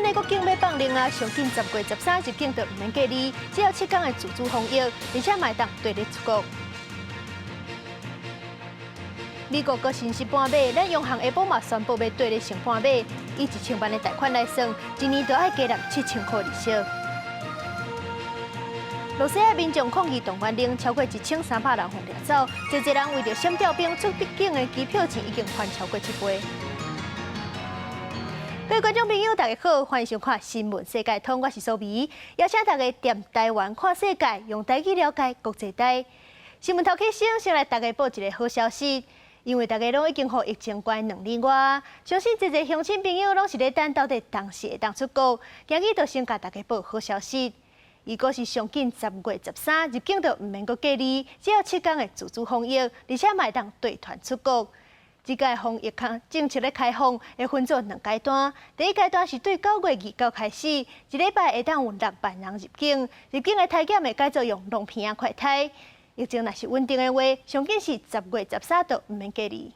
咱的國境欲放令啊，上緊10月13入境就毋免隔離，只要7天的自主防疫，而且嘛會當綴日出國。美國閣新設半碼，咱央行下晡嘛宣布欲綴日升半碼，以1000萬的貸款來算，一年就愛加納7000箍利息。露西亞民眾抗議動員令，超過1300人予掠走，濟濟人為著閃調兵出境的機票錢已經還超過7倍。各位觀眾朋友，大家好，歡迎收看《新聞世界通》，我是蘇眉，邀請大家踮台灣看世界，用台語了解國際大。新聞頭起先，先來大家報一个好消息。因為大家攏已經予疫情關2年外，相信濟濟鄉親朋友攏是咧等到底當時會當出國。今日就先共大家報好消息，如果是上緊10月13入境就毋免閣隔離，只要7天的自主防疫，而且嘛會當綴團出國。這屆防疫政策的開放會分做兩階段，第一階段是對9月29開始，一禮拜會當有6萬人入境，入境的篩檢會改做用濃鼻仔快篩。疫情若是穩定的話，上緊是10月13就毋免隔離。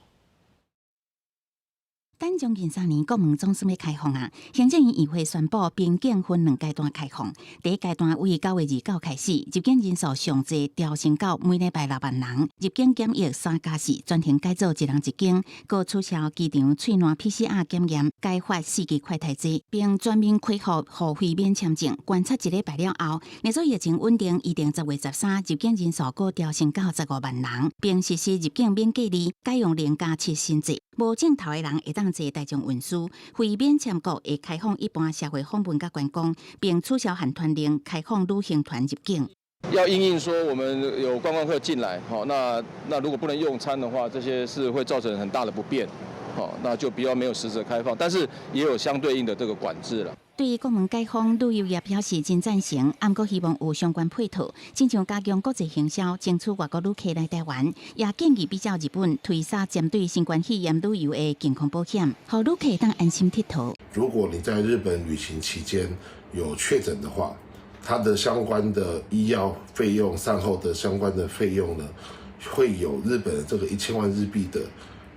等將近3年，國門總算欲開放啊！行政院院會宣布，邊境分兩階段開放。第一階段為9月29開始，入境人數上濟調升到每禮拜6萬人，入境檢疫3加4全程改做一人一間，閣取消機場喙瀾 PCR 檢驗，改發四期快篩制，並全面恢復互惠免簽證。觀察一禮拜了後，若說疫情穩定，預定10月13入境人數閣調升到15萬人，並實施入境免隔離，改用0加7新制。無症頭的人會當坐大眾運輸，非免簽國會開放一般社會訪問佮觀光，並取消限團令，開放旅行團入境。要因應說，我們有觀光客進來，好，那如果不能用餐的話，這些是會造成很大的不便，好，那就比較沒有實質開放，但是也有相對應的這個管制了。對於國門解封，旅遊業表示真贊成，毋過希望有相關配套，親像加強國際行銷，爭取外國旅客來台灣，也建議比照日本推銷針對新冠肺炎旅遊的健康保險，予旅客當安心𨑨迌。如果你在日本旅行期間有確診的話，它的相關的醫藥費用、善後的相關的費用呢，會有日本的這個1000萬日幣的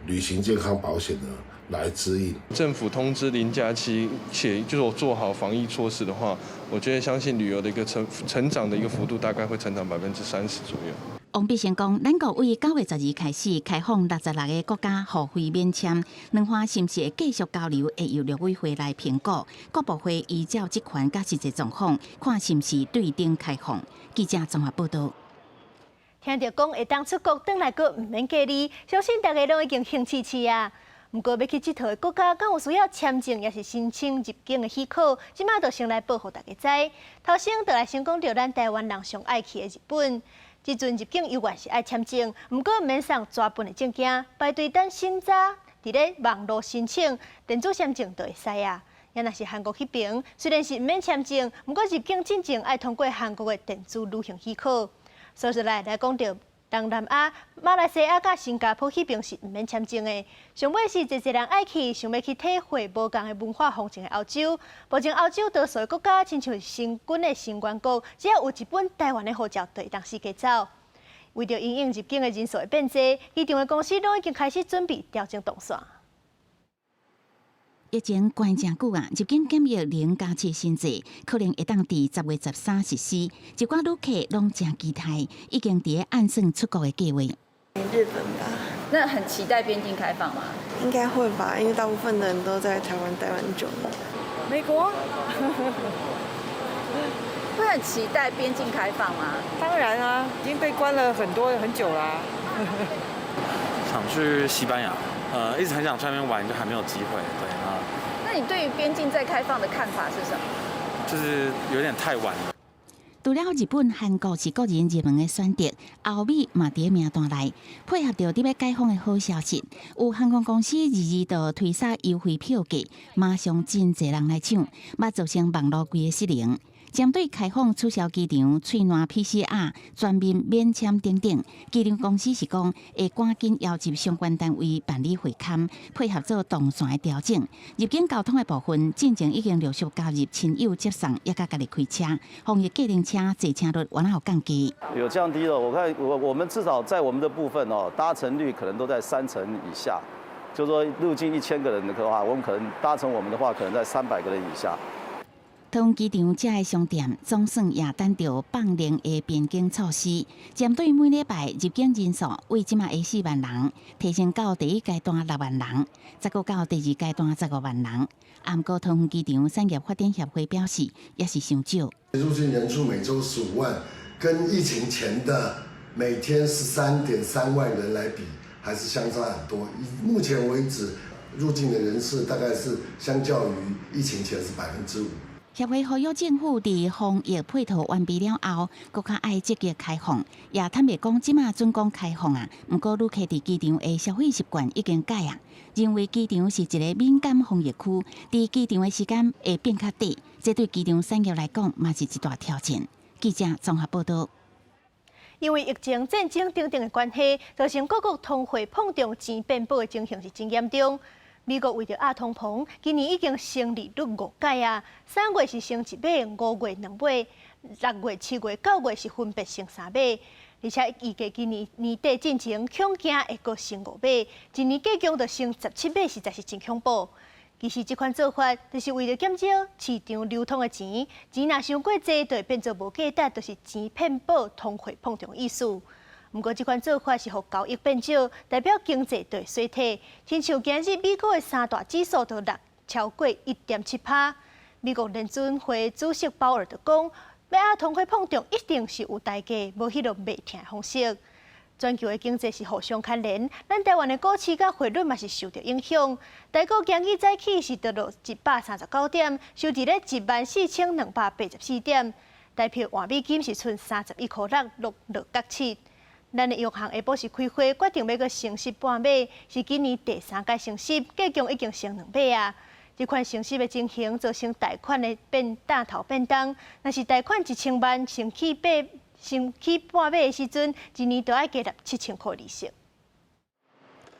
旅行健康保險呢，來指引。政府通知0加7，且就是我做好防疫措施的話，我覺得相信旅遊的一個成長的一個幅度大概會成長30%左右。王必勝講，咱國為9月12開始開放66個國家互惠免簽，兩岸是毋是會繼續交流，會由陸委會來評估。國部會依照職權佮實際狀況，看是毋是對等開放。記者綜合報道。聽著講會當出國，轉來閣毋免隔離，相信大家攏已經興起起啊！毋過欲去𨑨迌的國家，敢有需要簽證，抑是申請入境的許可？這馬就先來報予大家知。頭先就來先講著咱台灣人上愛去的日本，這陣入境猶原是愛簽證，毋過毋免送紙本的證件，排隊等審查，佇咧網路申請電子簽證就會使啊。抑若是韓國彼爿，雖然是毋免簽證，毋過入境進前愛通過韓國的電子旅行許可。所以來講著東南亞、馬來西亞佮新加坡彼爿是毋免簽證的。上尾是濟濟人愛去，想欲去體會無仝的文化風情的歐洲。目前歐洲多數的國家，親像申根的成員國，只要有一本台灣的護照，就會當四界走。為著因應入境的人數會變濟，機場的公司攏已經開始準備調整動線。疫情關誠久啊，入境檢疫0加7新制可能會當佇10月13實施。一寡旅客攏誠期待，已經佇咧按算出國的計劃。日本吧。那很期待邊境開放嗎？應該會吧，因為大部分的人都在台灣待蠻久了。美國。會很期待邊境開放嗎？當然啊，已經被關了很多很久啦。想去西班牙，一直很想去那邊玩，就還沒有機會。對啊。那你對於邊境再開放的看法是什麼？就是有點太晚了。除了日本、韓國是國人熱門的選擇，歐美嘛佇名單內。配合著佇欲解封的好消息，有航空公司二二就推銷優惠票價，馬上真濟人來搶，嘛造成網路規个失靈。針對開放取消機場喙瀾 PCR 全面免簽等等，機場公司是講會趕緊邀集相關單位辦理會勘，配合做動線的調整。入境交通的部分，進前已經陸續加入親友接送，抑佮家己開車，防疫計程車坐車率原來有降低。有降低了，我看我們至少在我們的部分哦，搭乘率可能都在3成以下。就說入境1000個人的話，我們可能搭乘我們的話，可能在300個人以下。桃園機場遮的商店總算也等著放靈的邊境措施，針對每禮拜入境人數為這馬的4萬人，提升到第一階段6萬人，再閣到第二階段15萬人。毋過桃園機場產業發展協會表示，也是傷少。入境人數每週15萬，跟疫情前的每天13.3萬人來比，還是相差很多。以目前為止，入境的人次大概是相較於疫情前是5%。協會呼籲政府佇防疫配套完備了後，閣較愛積極開放。也坦白講，這馬準講開放啊，毋過旅客佇機場的消費習慣已經改啊，認為機場是一個敏感防疫區，佇機場的時間會變較短，這對機場產業來講嘛是一大挑戰。記者綜合報道。因為疫情、戰爭等等的關係，造成各國通貨膨脹、錢變薄的情形是真嚴重。美國為著壓通膨，今年已經升利率五擺啊，3月是升一碼，5月兩碼，6月、7月、9月是分別升三碼，而且預計今年年底進前恐驚會閣升五碼，一年計共就升17碼，實在是真恐怖。其實這款做法就是為著減少市場流通的錢，錢若傷過濟，就會變做無價值，就是錢變薄、通貨膨脹意思。毋過這款做法是予交易變少，代表經濟就會衰退。親像今日美國的三大指數都落超過1.7%。美國聯準會主席鮑爾就講，欲壓通貨膨脹一定是有代價，無彼個袂疼方式。全球的經濟是互相牽連，咱台灣的股市佮匯率嘛是受著影響。台股今日早起是跌落139點，收佇咧14,284點。台幣換美金是賰31塊六六角七。咱的央行下晡時開會，決定欲閣升息半碼，是今年第三擺升息，計共已經升兩碼啊！這款升息的情形，造成貸款的變當頭變重。若是貸款1000萬，升起半碼的時陣，一年就愛加納7000塊利息。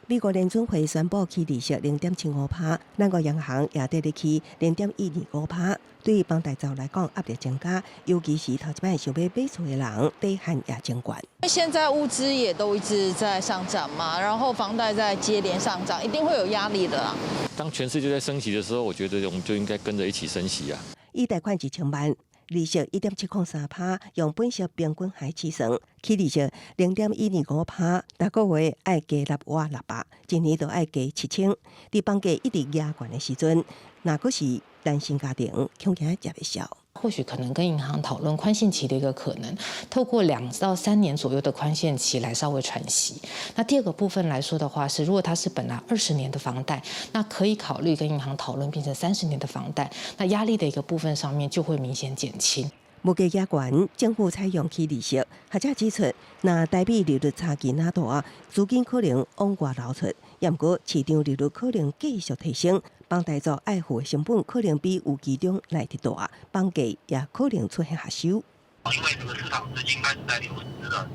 美國聯準會宣布起利息0.75%，咱國央行也綴咧起0.125%。對於房貸族來講，壓力增加，尤其是頭一擺想欲買厝的人，底限也增懸。現在物資也都一直在上漲嘛，然後房貸在接連上漲，一定會有壓力的啦。當全世界在升息的時候，我覺得我們就應該跟着一起升息啊。以貸款1000萬，利息1.703%，用本息平均來計算，起利息0.125%，逐個月愛加納倚600，一年就愛加7000。佇房價一直壓懸的時陣，若閣是單身家庭，恐驚食袂消。或許可能跟銀行討論寬限期的一個可能，透過2到3年左右的寬限期來稍微喘息。那第二個部分來說的話，是如果它是本來20年的房貸，那可以考慮跟銀行討論變成30年的房貸，那壓力的一個部分上面就會明顯減輕。物價壓懸，政府採用起利息。學者指出，若台美利率差距那大，資金可能往外流出，也毋過市場利率可能繼續提升，房貸族愛付的成本可能比預期中來得大，房價也可能出現下修。因為這個市場資金開始在流失了，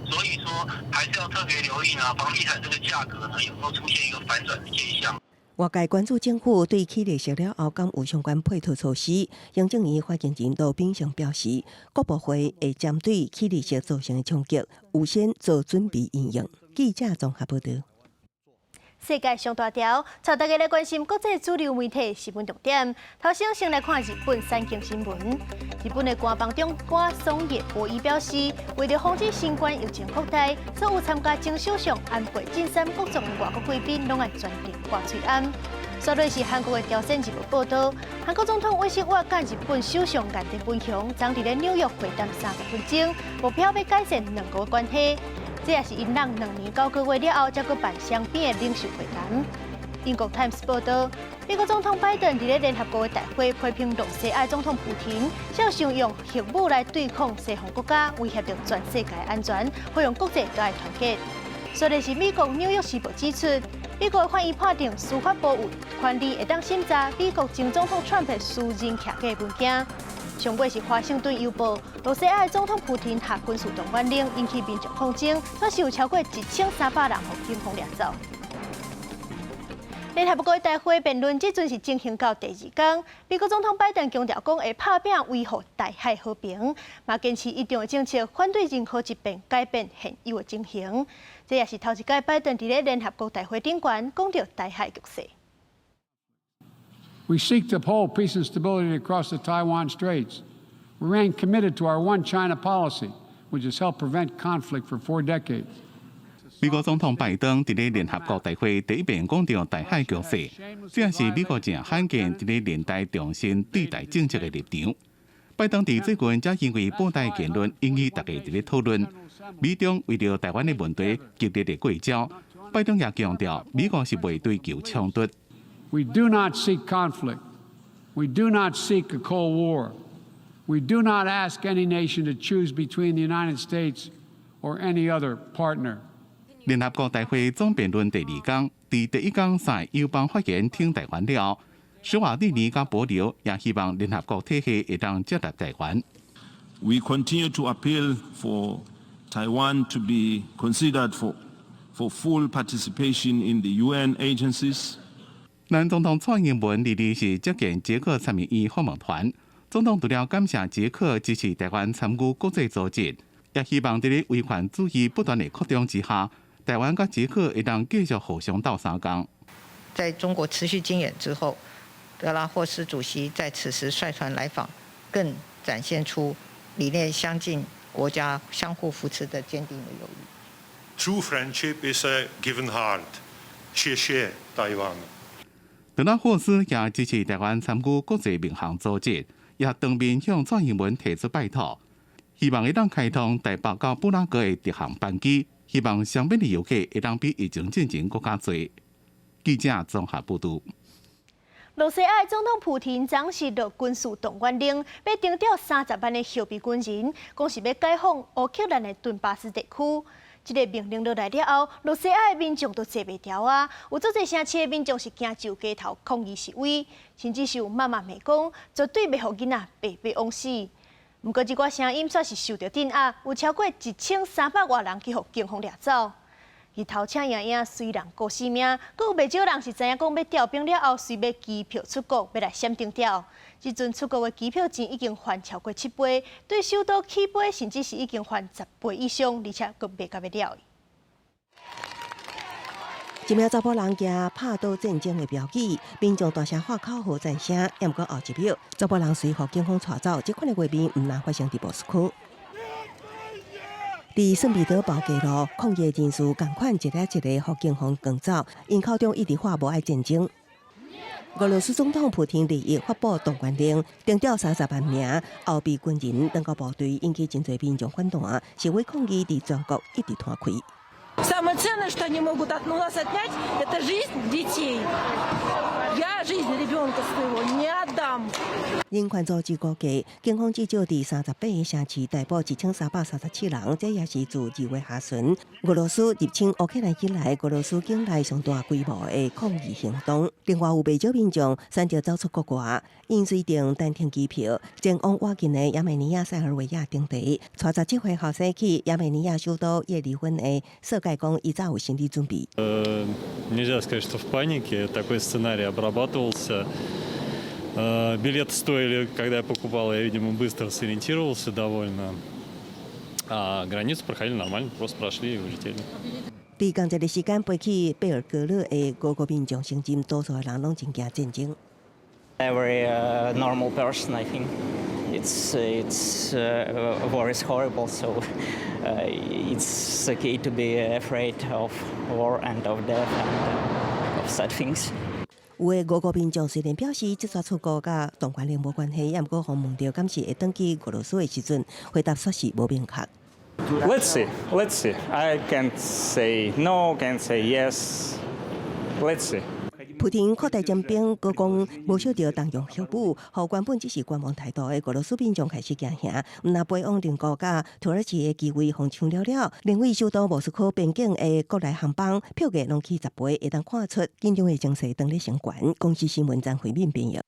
所以說還是要特別留意呢，房地產這個價格呢有沒有出現一個反轉的現象。外界關注政府對起利息了後，敢有相關配套措施？行政院發言人羅秉成表示，國部會會針對起利息造成的衝擊，預先做準備因應。記者綜合報道。世界上大條，帶大家來關心國際主流媒體新聞重點。頭先先來看日本產經新聞。日本的官房長官松野博一表示，為著防止新冠疫情擴大，所有參加前首相安倍晉三國葬的外國貴賓，攏愛全程掛喙罨。煞落是韓國的朝鮮日報報導，韓國總統尹錫悅佮日本首相岸田文雄，昨佇咧紐約會談30分鐘，目標欲改善兩國關係。這也是𪜶人2年9個月了後，才閣辦雙邊的領袖會談。英國 Times 報導，美國總統拜登佇咧聯合國的大會批評羅西亞總統普廷，想用核武來對抗西方國家，威脅著全世界安全，呼籲國際都愛團結。煞落是美國紐約時報指出，美國法院判定司法部有權利會當審查美國前總統川普私人徛家文件。上尾是華盛頓郵報，羅西亞總統普廷下軍事動員令，引起民眾抗爭，總是有超過1300人予警方掠走。聯合國大會辯論這陣是進行到第二工，美國總統拜登強調講會拍拚維護台海和平，嘛堅持一中的政策，反對任何一邊改變現有的情形。這也是頭一擺拜登佇咧聯合國大會頂懸講著台海局勢。 We seek to uphold peace and stability across the Taiwan Straits. We remain committed to our One China policy, which has helped prevent conflict for 4 decades. 美國總統拜登佇咧聯合國大會第一遍講著台海局勢，這也是美國誠罕見佇咧聯大重申對台政策的立場。拜登佇最近才因為保台言論引起大家佇咧討論，美中為著台灣的問題激烈的過招。拜登也強調，美國是袂追求衝突。 We do not seek conflict. We do not seek a Cold War. We do not ask any nation to choose between the United States or any other partner. 聯合國大會總辯論第二工，佇第一工三個友邦發言挺台灣了，史瓦蒂尼佮帛琉也希望聯合國體系會當接納台灣。 We continue to appeal for Taiwan to be considered for full participation in the UN agencies. 咱總統蔡英文二二是接見捷克參議院訪問團，總統除了感謝捷克支持台灣參與國際組織，也希望佇咧威權主義不斷的擴張之下，台灣佮捷克會當繼續互相鬥相共。在中國持續軍演之後，德拉霍斯主席在此時率團來訪，更展現出理念相近、國家相互扶持的堅定的友誼。 True friendship is a given heart。謝謝台灣。德拉霍斯也支持台灣參與國際民航組織，也當面向蔡英文提出拜託，希望會當開通台北到布拉格的直航班機。希望雙邊的遊客會當比疫情進前閣較濟。記者綜合報導。羅西亞總統普廷昨昏落軍事動員令，欲徵調30萬的後備軍人，講是欲解放烏克蘭的頓巴斯地區。這个命令落來了後，羅西亞的民眾都坐袂牢啊！有足濟城市的民眾是行上街頭抗議示威，甚至是有媽媽罵講，絕對袂予囡仔白白枉死。毋過這寡聲音煞是受著鎮壓，有超過1300外人去予警方掠走。日頭請營營隨人顧性命，閣有袂少人是知影講欲調兵了後，隨買機票出國，欲來閃燈掉。這陣出國的機票錢已經翻超過7倍，對首都起飛甚至是已經翻10倍以上，而且閣賣甲欲了。一名查埔人舉拍倒戰爭的標語，民眾大聲喊口號讚聲，猶毋過後一秒，查埔人隨予警方帶走。這款的畫面毋但發生佇莫斯科，佇聖彼得堡街路，抗議人士仝款一个一个予警方趕走，𪜶口中一直喊無愛戰爭。俄羅斯總統普廷日日發布動員令，徵調30萬名後備軍人轉到部隊，引起真濟民眾反彈，示威抗議佇全國一直攤開。 Самое ценное, что они могут от нас отнять, это жизнь детей. Я жизнь ребенка своего не отдам. 人權組織估計，警方至少佇38個城市逮捕1337人，這也是自2月下旬俄羅斯入侵烏克蘭以來，俄羅斯境內上大規模的抗議行動。另外，有袂少民眾選擇走出國外，𪜶隨訂單程機票前往倚近的亞美尼亞、塞爾維亞等地。帶17歲後生去亞美尼亞首都葉里芬的設計講，伊早有心理準備。 Нельзя сказать, что в панике. Такой сценарий обрабатывался. Билеты стоили, когда я покупал, я, видимо, быстро сориентировался довольно. А границу проходили нормально, просто прошли и улетели. 佇仝一个時間飛去貝爾格勒的俄國民眾承認，多數的人攏真驚戰爭。 Every normal person, I think, it's war is horrible, so it's okay to be afraid of war and of death and of such things. 有的俄國民眾雖然表示這逝出國佮動員令無關係，猶毋過予問著敢是會轉去俄羅斯的時陣，回答煞是無明確。 Let's see. Let's see. I can't say no, can't say yes. Let's see. 普廷擴大徵兵，閣講無受著動用核武，予原本只是觀望態度的俄羅斯民眾開始驚嚇。毋但飛往鄰國佮土耳其的機位予搶了了，連位首都莫斯科邊境的國內航班票價攏起10倍，會當看出緊張的情勢當咧升懸。公視新聞張惠敏編譯。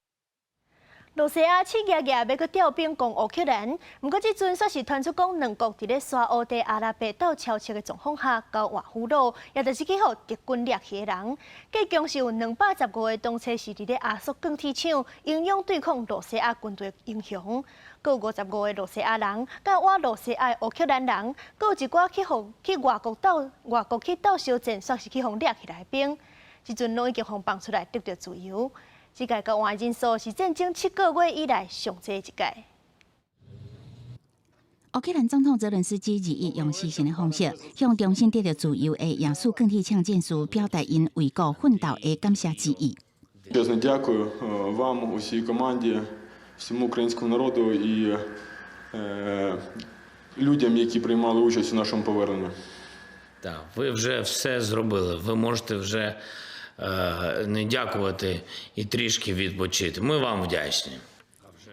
露西亞試舉舉欲閣調兵攻烏克蘭，毋過這陣煞是傳出講兩國佇咧沙烏地阿拉伯鬥超車的狀況下交換俘虜，也就是去予德軍掠去的人。計共是有215個當初是佇咧亞速鋼鐵廠英勇對抗露西亞軍隊的英雄，閣有55個露西亞人，佮倚露西亞的烏克蘭人，閣有一寡去予去外國鬥外國去鬥小戰，煞是去予掠起來的兵。這陣攏已經予放出來得著自由。這屆交換人數是戰爭7個月以來上濟一屆。烏克蘭總統澤倫斯基21用視訊的方式，向重新得著自由的亞速鋼鐵廠戰士表達𪜶為國奮鬥的感謝之意。 Чесно дякую вам, усій команді, всьому українському народу і людям, які приймали участь у нашому поверненні. Так, ви вже все зробили. Ви можете вже не дякувати і трішки відпочити. Ми вам вдячні.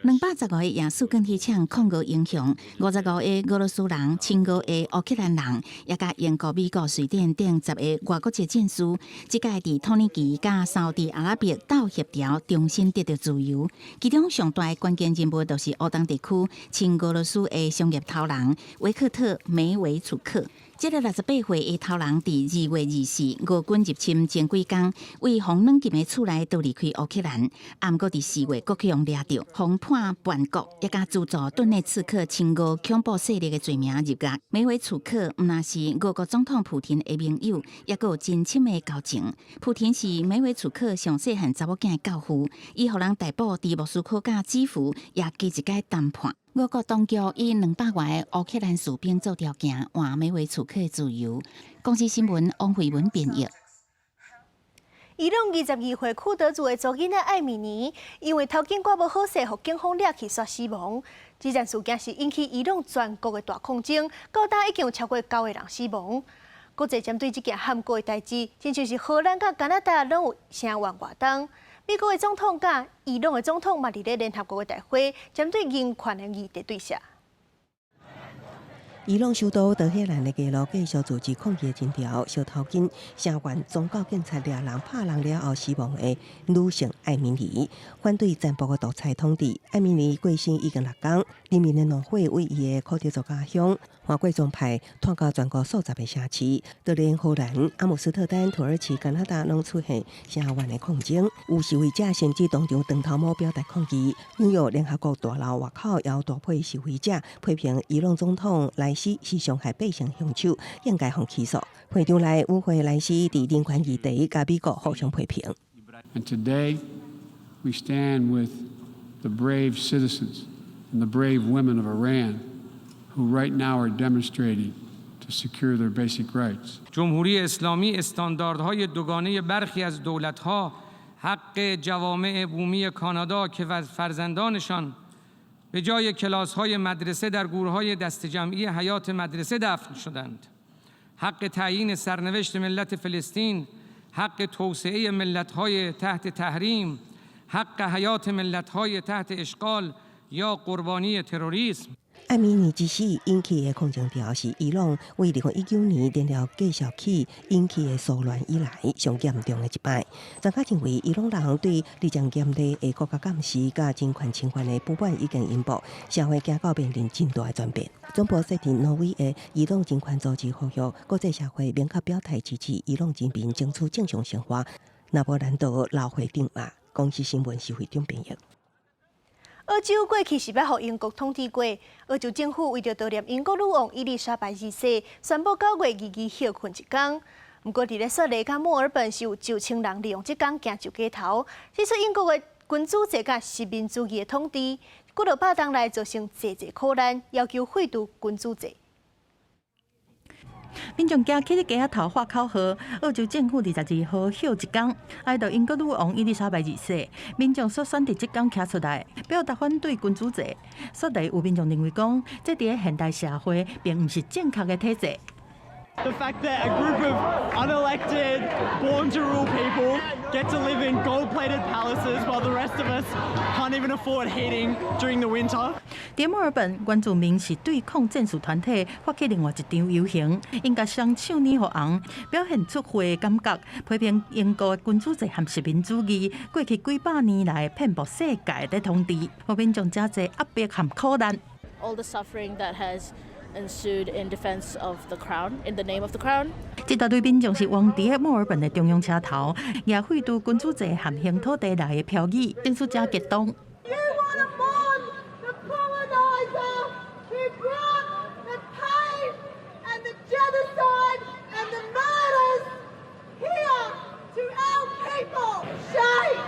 215個亞速鋼鐵廠抗俄英雄，55個俄羅斯人、親俄的烏克蘭人，也佮英國、美國、瑞典等10個外國籍戰士，這屆佇土耳其佮沙烏地阿拉伯鬥協調，重新得著自由。其中上大的關鍵人物就是烏東地區親俄羅斯的商業頭人維克特梅維楚克。這个68歲的頭人，佇2月24俄軍入侵前幾工，為予軟禁的厝內逃離開烏克蘭，毋過佇4月閣去予掠著，予判叛國，也佮資助頓內茨克親俄恐怖勢力的罪名入獄。梅維楚克毋但是俄國總統普廷的盟友，也閣有真深的交情。普廷是梅維楚克上細漢查某囝的教父，伊予人逮捕佇莫斯科佮基輔，也加一擺談判。俄國當局以200外个烏克蘭士兵做條件，換梅維楚克自由。公視新聞王慧文編譯。伊朗22歲庫德族的查某囡仔艾米尼，因為頭頸掛無好勢，予警方掠去煞死亡。這件事件是引起伊朗全國的大抗爭，到今已經有超過九個人死亡。國際針對這件罕見的代誌，親像是荷蘭佮加拿大攏有聲援活動。美國的總統佮伊朗的總統嘛，佇咧聯合國的大會，針對人權的議題對峙。伊朗首都德黑蘭的街路繼續組織抗議人潮，燒頭巾聲援宗教警察掠人拍人了後死亡的女性艾米尼，反對殘暴的獨裁統治。艾米尼過身已經6工，人民的怒火為伊的庫德族家鄉橫過宗派，湠到全國數十个城市，就連荷蘭、阿姆斯特丹、土耳其、加拿大攏出現聲援的抗爭。有示威者甚至當場斷頭毛表達抗議。紐約聯合國大樓外口也有大批示威者批評伊朗總統萊希是傷害百姓兇手，應該予起訴。會場內與會萊希佇人權議題佮美國互相批評。 And today, we stand with the brave citizens and the brave women of Iran who right now are demonstrating to secure their basic rights. جمهوری اسلامی استانداردهای دوگانه برخی از دولتها حق جوامع بومی کانادا که فرزندانشان به جای کلاس‌های مدرسه در گورهای دسته جمعی حیاط مدرسه دفن شدند حق تعیین سرنوشت ملت فلسطین حق توسعه ملت‌های تحت تحریم حق حیات ملت‌های تحت اشغال یا قربانی تروریسم 艾米尼之死引起的抗爭潮是伊朗為2019年燃料繼續起引起的騷亂以來上嚴重的一擺。專家認為，伊朗人對日漸嚴厲的國家監視佮人權侵犯的不滿已經引爆，社會行到面臨真大的轉變。總部設佇挪威的伊朗人權組織呼籲國際社會明確表態支持伊朗人民爭取正常生活，若無難逃流血釘馬。公視新聞是會長編譯。澳洲過去是捌予英國統治過，澳洲政府為著悼念英國女王伊麗莎白二世，宣布9月22歇睏一工。毋過，佇咧雪梨佮墨爾本是有上千人利用這工行上街頭，指出英國的君主制佮殖民主義的統治，幾落百冬來造成濟濟苦難，要求廢除君主制。民眾行去咧街仔頭喊口號，澳洲政府22號歇一工，哀悼英國女王伊麗莎白二世。民眾所選擇這工徛出來，表達反對君主制。雪梨有民眾認為講，這佇咧現代社會並毋是正確的體制。 The fact that a group of unelected, born to rule people get to live in gold-plated palaces while the rest of us can't even afford heating during the winter. 佇墨爾本，原住民是對抗戰士團體發起另外一場遊行，𪜶共雙手捏予紅，表現出血的感覺，批評英國的君主制和殖民主義過去幾百年來遍佈世界的統治，予民眾誠濟壓迫和苦難。 All the suffering that has ensued in defense of the crown, in the name of the crown. 這大堆民眾是往佇墨爾本的中央車頭，舉廢除君主制和興土地來的標語，情緒誠激動。 You want to mourn the colonizer who brought the pain and the genocide and the murders here to our people. Shame!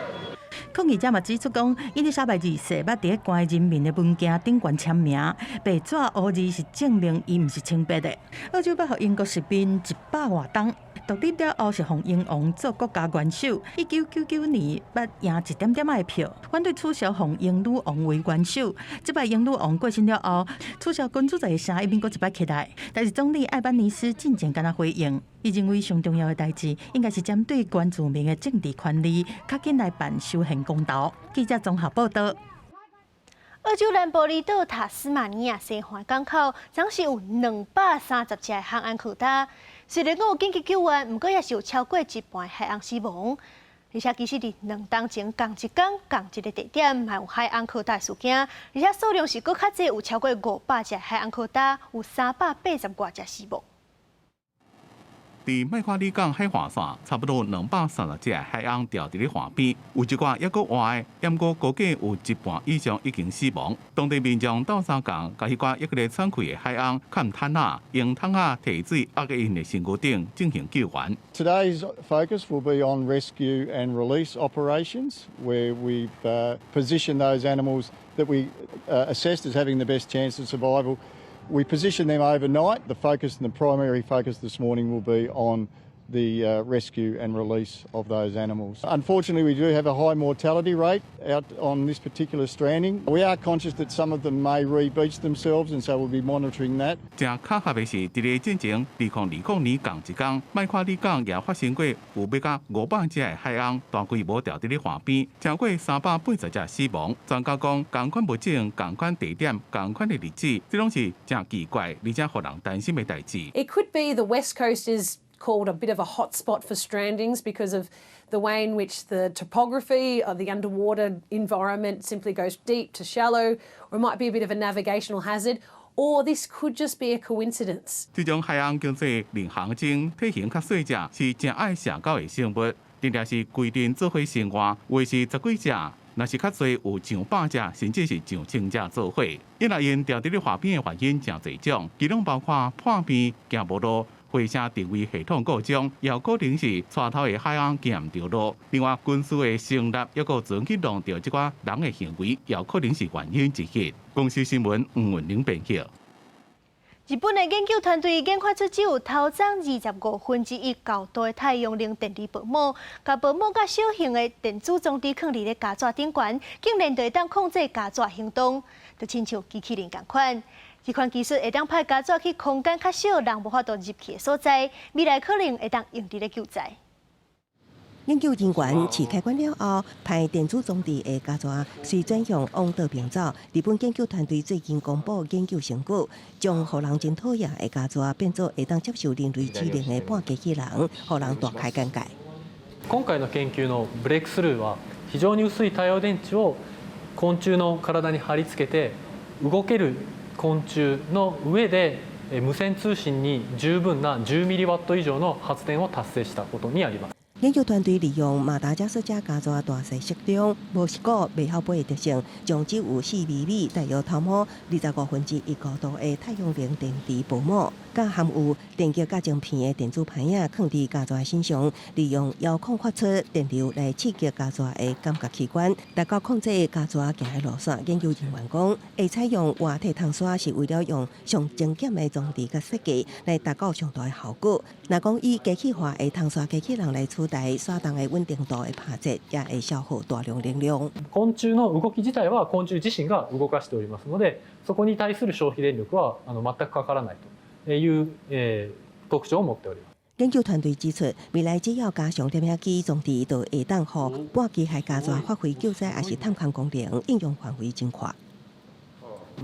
抗議者嘛指出講，伊麗莎白二世捌佇咧關人民的文件頂懸簽名，白紙烏字是證明伊毋是清白的。澳洲捌予英國殖民100外冬，獨立了後是予英王做國家元首。1999年捌贏一點點仔的票，反對取消予英女王為元首。這擺英女王過身了後，取消君主制的聲音閣一擺起來。但是總理艾班尼斯進前敢若回應，伊認為上重要的代誌應該是針對原住民的政治權利，較緊來辦修憲公投。記者綜合報道。澳洲南部離島塔斯馬尼亞西岸港口，總是有230隻海鵪靠礁。雖然講有緊急救援，毋過也是有超過一半海鵪死亡。而且其實佇2冬前仝一工仝一个地點，嘛有海鵪靠礁事件，而且數量是閣較濟，有超過500隻海鵪靠礁，有380外隻死亡。佇麥花里港海岸線，差不多230隻海鵪牢佇咧岸邊，有一寡猶閣活的，毋過估計有一半以上已經死亡。當地民眾鬥相共，共彼寡猶閣咧喘氣的海鵪，崁毯仔，用桶仔提水壓佇𪜶的身軀頂進行救援。 Today's focus will be on rescue and release operations, where we've positioned those animals that we assessed as having the best chance of survival. We position them overnight. The focus and the primary focus this morning will be on the rescue and release of those animals. Unfortunately, we do have a high mortality rate out on this particular stranding. We are conscious that some of them may re-beach themselves, and so we'll be monitoring that. 誠巧合的是，佇咧進前2020年仝一工，麥花里港也發生過有欲到500隻的海鵪大規模牢佇咧岸邊，超過380隻死亡。專家講，仝款物種、仝款地點、仝款的日子，這攏是誠奇怪，而且予人擔心的代誌。 It could be the west coast is called a bit of a hot spot for strandings because of the way in which the topography of the underwater environment simply goes deep to shallow, or it might be a bit of a navigational hazard, or this could just be a coincidence. 這種海鵪叫做領航鯨，體型較細隻，是誠愛社交的生物，定定是規陣做伙生活，有的是十幾隻。若是較濟有上百隻，甚至是上千隻做伙。因為𪜶牢佇咧岸邊的原因誠濟種，其中包括破病、行無路、衛星定位系統故障，也有可能是帶頭的海鵪行毋著路。另外，軍事的成立，猶閣準去弄著這寡人的行為，也有可能是原因之一。公視新聞吳文玲編輯。日本的研究團隊研發出只有頭顳1/25高度的太陽能電池薄膜，共薄膜佮小型的電子裝置囥佇咧膠紙頂懸，竟然就會當控制膠紙行動，就親像機器人仝款。這款技術會當派膠紙去空間較小、人無法度入去的所在，未來可能會當用佇咧救災。研究人員試開關了後，派電子裝置的膠紙隨轉向往倒爿走。日本研究團隊最近公布研究成果，將予人真討厭的膠紙變做會當接受人類指令的半機器人，予人大開眼界。今回の研究のブレイクスルーは、非常に薄い太陽電池を昆虫の體に貼り付けて、動ける昆虫の上で無線通信に十分な10ミリワット以上の発電を達成したことにあります。研究團隊利用馬達加斯加膠紙大細適中、無視覺、袂曉飛的特性，將只有4微米、大約頭毛1/25高度的太陽能電池薄膜，佮含有電極佮晶片的電子盤仔，囥佇膠紙身上，利用遙控發出電流來刺激膠紙的感覺器官，達到控制膠紙行的路線。研究人員講，會採用活體銅線是為了用上精簡的裝置佮設計來達到上大的效果。若講以機器化的銅線機器人來取代徙動的穩定度會拍折，也會消耗大量能量。昆虫の動き自體は昆虫自身が動かしておりますので、そこに対する消費電力は全くかからないという特徴を持っております。研究團隊指出，未來只要加上攝影機裝置，就會當予半機械膠紙發揮救災抑是探勘功能，應用範圍真闊。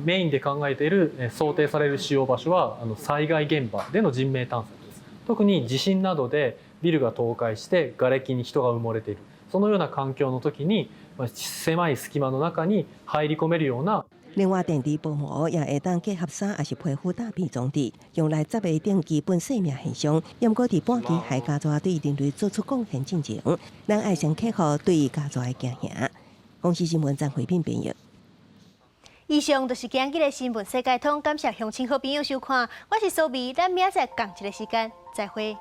メインで考えている想定される使用場所は災害現場での人命探索です。特に地震などでビルが倒壊して瓦礫に人が埋もれているそのような環境の時に狭い隙間の中に入り込めるような。另外，電池薄膜也會當結合衫，抑是皮膚搭配裝置，用來執行等基本生命現象。毋過佇半機械家族對人類做出貢獻進前，咱愛先克服對家族的驚嚇。公視新聞張惠敏編譯。以上就是今日的新聞世界通，感謝鄉親好朋友收看，我是蘇美，咱明仔載仝一个時間再會。